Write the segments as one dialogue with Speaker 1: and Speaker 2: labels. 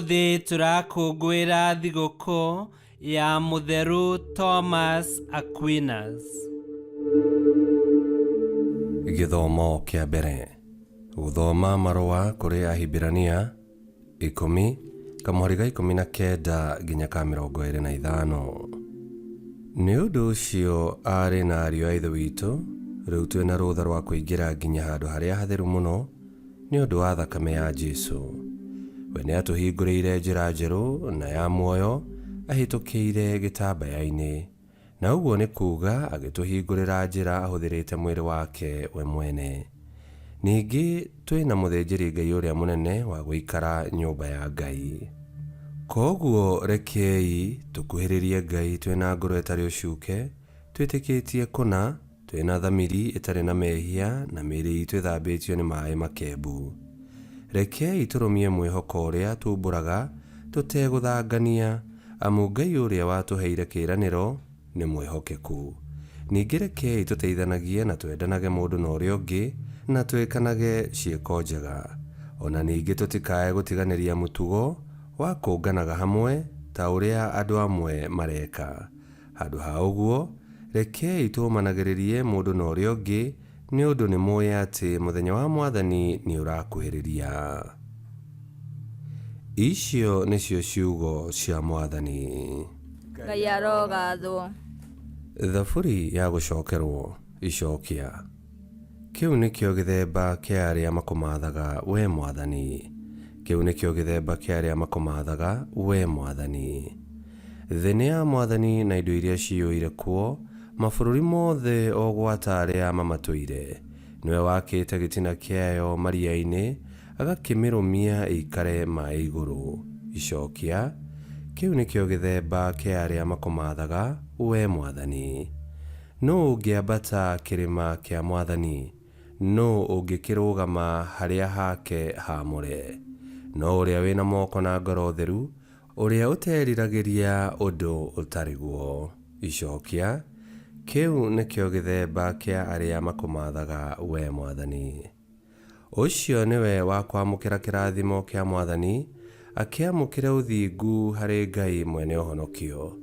Speaker 1: Ũmũthĩ tũrakũngũĩra thigũkũ ya Mũtheru Thomas Aquinas.
Speaker 2: Gĩthomo kĩa mbere. Gũthoma marũa kũrĩ Ahibirania ikũmi, kamũhari ga 19 nginya ka 25. Nĩ ũndũ ũcio aarĩ na ariũ a Ithe witũ, rĩu twĩ na rũtha rwa kũingĩra nginya handũ harĩa hatheru mũno nĩ ũndũ wa thakame ya Jesu. We nĩ atũhingũrĩire njĩra njerũ na ya muoyo ahĩtũkĩire gĩtambaya-inĩ, na ũguo nĩ kuuga agĩtũhingũrĩra njĩra ahũthĩrĩte mwĩrĩ wake we mwene. Ningĩ twĩ na mũthĩnjĩri-Ngai ũrĩa mũnene wa gũikara nyũmba ya Ngai. Kwoguo rekei tũkuhĩrĩrie Ngai twĩ na ngoro ĩtarĩ ũcuke, twĩtĩkĩtie kũna, twĩ na thamiri ĩtarĩ na mehia na mĩĩrĩ itũ ĩthambĩtio nĩ maĩ makembu. Rekei tũrũmie mwĩhoko ũrĩa tuumbũraga tũtegũthangania, amu Ngai ũrĩa watũheire kĩĩranĩro nĩ mwĩhokeku. Ningĩ rekei tũteithanagie na twendanage mũndũ na ũrĩa ũngĩ na twĩkanage ciĩko njega. O na ningĩ tũtikae gũtiganĩria mũtugo wa kũnganaga hamwe ta ũrĩa andũ amwe mareka. Handũ ha ũguo, rekei tũũmanagĩrĩrie mũndũ na ũrĩa ũngĩ, nĩ ũndũ nĩ mũĩ atĩ mũthenya wa Mwathani nĩ ũrakuhĩrĩria. Icio nĩcio ciugo cia Mwathani.
Speaker 3: Ngai arogathwo.
Speaker 2: Thaburi ya gũcokerwo icokia. Kĩu nĩkĩo gĩthemba kĩa arĩa makũmaathaga, wee Mwathani, kĩu nĩkĩo gĩthemba kĩa arĩa makũmaathaga, wee Mwathani. Thĩ nĩ ya Mwathani na indo iria ciyũire kuo, mabũrũri mothe o gwata arĩa mamatũire. Nĩwe wakĩte gĩtina kĩayo maria-inĩ, agakĩmĩrũmia ĩikare maĩ igũrũ. Icokia, Kĩu nĩkĩo gĩthemba kĩa arĩa makũmaathaga, wee Mwathani. Nũũ ũngĩambata kĩrĩma kĩa Mwathani? Nũũ ũngĩkĩrũgama harĩa hake haamũre? No ũrĩa wĩ na moko na ngoro theru, ũrĩa ũteriragĩria ũndũ ũtarĩ guo. Icokia, Kĩu nĩkĩo gĩthemba kĩa arĩa makũmaathaga, wee Mwathani. Ũcio nĩwe wa kwamũkĩra kĩrathimo kĩa Mwathani, akĩamũkĩre ũthingu harĩ Ngai mwene ũhonokio.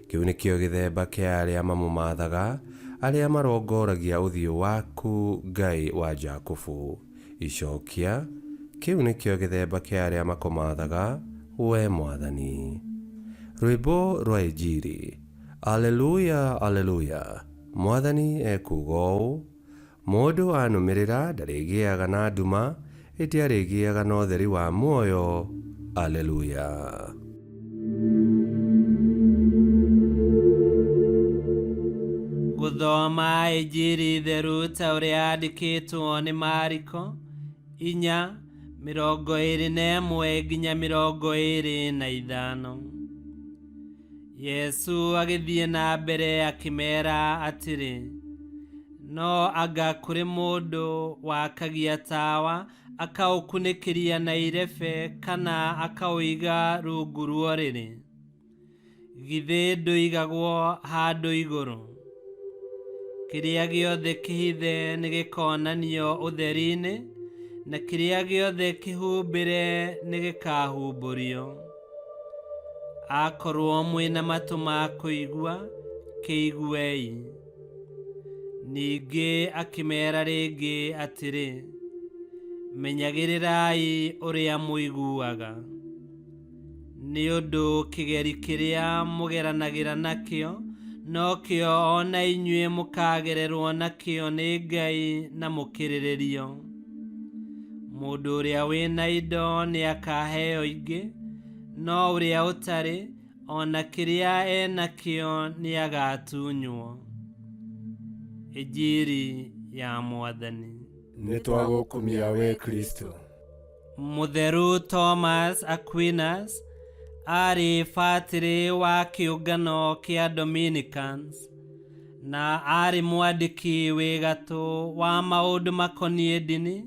Speaker 2: Kĩu nĩkĩo gĩthemba kĩa arĩa mamũmaathaga, arĩa marongoragia ũthiũ waku, Ngai wa Jakubu. Icokia, Kĩu nĩkĩo gĩthemba kĩa arĩa makũmaathaga, wee Mwathani. Rwĩmbo rwa Injiri. Alleluia, Alleluia. Mwathani ekuuga ũũ, Mũndũ anũmĩrĩra ndarĩgĩaga na nduma, ĩndĩ arĩgĩaga na ũtheri wa muoyo. Aleluya.
Speaker 1: Gũthoma Injiri theru ta ũrĩa yandĩkĩtwo nĩ Mariko 4:21 nginya 25. Yesu agĩthiĩ na mbere akĩmeera atĩrĩ, No anga kũrĩ mũndũ wakagia tawa akaũkunĩkĩria na irebe kana akaũiga rungu rwa ũrĩrĩ? Githĩ ndũigagwo handũ igũrũ? Kĩrĩa gĩothe kĩhithe nĩgĩkonanio ũtheri-inĩ, na kĩrĩa gĩothe kĩhumbĩre nĩgĩkahumbũrio. Akorwo mwĩ na matũ ma kũigua, kĩiguei. Ningĩ akĩmeera rĩngĩ atĩrĩ, Menyagĩrĩrai ũrĩa mũiguaga. Nĩ ũndũ kĩgeri kĩrĩa mũgeranagĩra nakĩo, nokĩo o na inyuĩ mũkagererwo nakĩo nĩ Ngai na mũkĩrĩrĩrio. Mũndũ ũrĩa wĩ na indo nĩakaheo ingĩ, no ũrĩa ũtarĩ, o na kĩrĩa e nakĩo nĩagatunywo. Injiri ya Mwathani.
Speaker 4: Nĩtwagũkumia wee Kristo.
Speaker 1: Mũtheru Thomas Aquinas aarĩ batĩrĩ wa kĩũngano kĩa Dominicans na aarĩ mwandĩki wĩ gatũ wa maũndũ makoniĩ ndini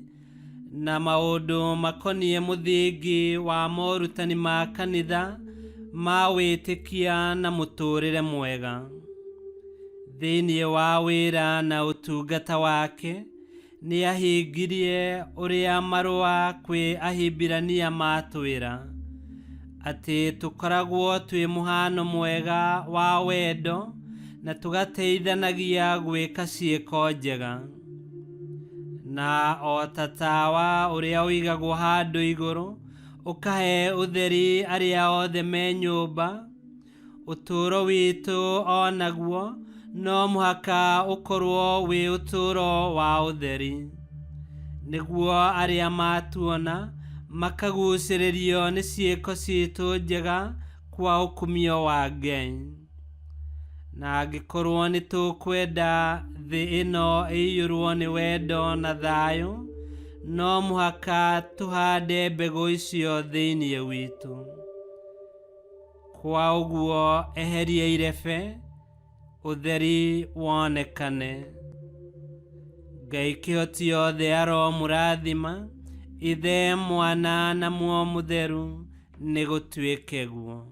Speaker 1: na maũndũ makoniĩ mũthingi wa morutani ma kanitha ma wĩtĩkia na mũtũũrĩre mwega. Thĩinĩ wa wĩra na ũtungata wake, nĩahingirie ũrĩa marũa kwĩ Ahibirania matwĩra, Atĩ tũkoragwo twĩ mũhano mwega wa wendo na tũgateithanagia gwĩka ciĩko njega. Na o ta tawa ũrĩa ũigagwo handũ igũrũ ũkahe ũtheri arĩa othe me nyũmba, ũtũũro witũ o naguo no mũhaka ũkorwo wĩ ũtũũro wa ũtheri, nĩguo arĩa matuona makagucĩrĩrio nĩ ciĩko citũ njega kwa ũkumio wa Ngai. Na angĩkorwo nĩ tũkwenda thĩ ĩno ĩiyũrwo nĩ wendo na thayũ, no mũhaka tũhande mbegũ icio thĩinĩ witũ. Kwa ũguo eheria irebe, ũtheri wonekane. Ngai kĩhoti yothe aromũrathima, Ithe, Mwana na Muoyo Mũtheru, nĩ gũtuĩke guo.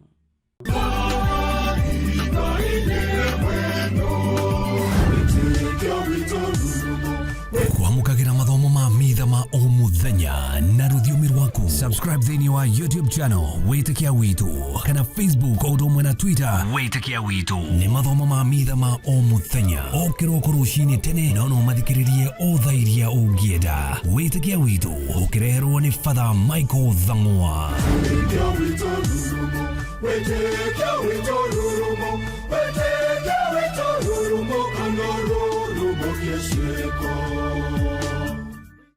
Speaker 5: Kwamũkagĩra mathomo ma mitha ma o mũthenya na rũthiomi rwaku. Subscribe thĩinĩ wa YouTube channel Wĩtĩkia Witũ kana Facebook o ũndũ ũmwe na Twitter Wĩtĩkia Witũ. Nĩ mathomo ma mitha ma o mũthenya o kĩroko rũcinĩ tene, no no mathikĩrĩrie o thaa iria ũngĩenda. Wĩtĩkia Witũ ũkĩreherwo nĩ Father Michael Thang'wa.
Speaker 6: Wĩtĩkia witũ rurumo, wĩtĩkia witũ rurumo, wĩtĩkia witũ rurumo, kana rurumo kĩciĩko.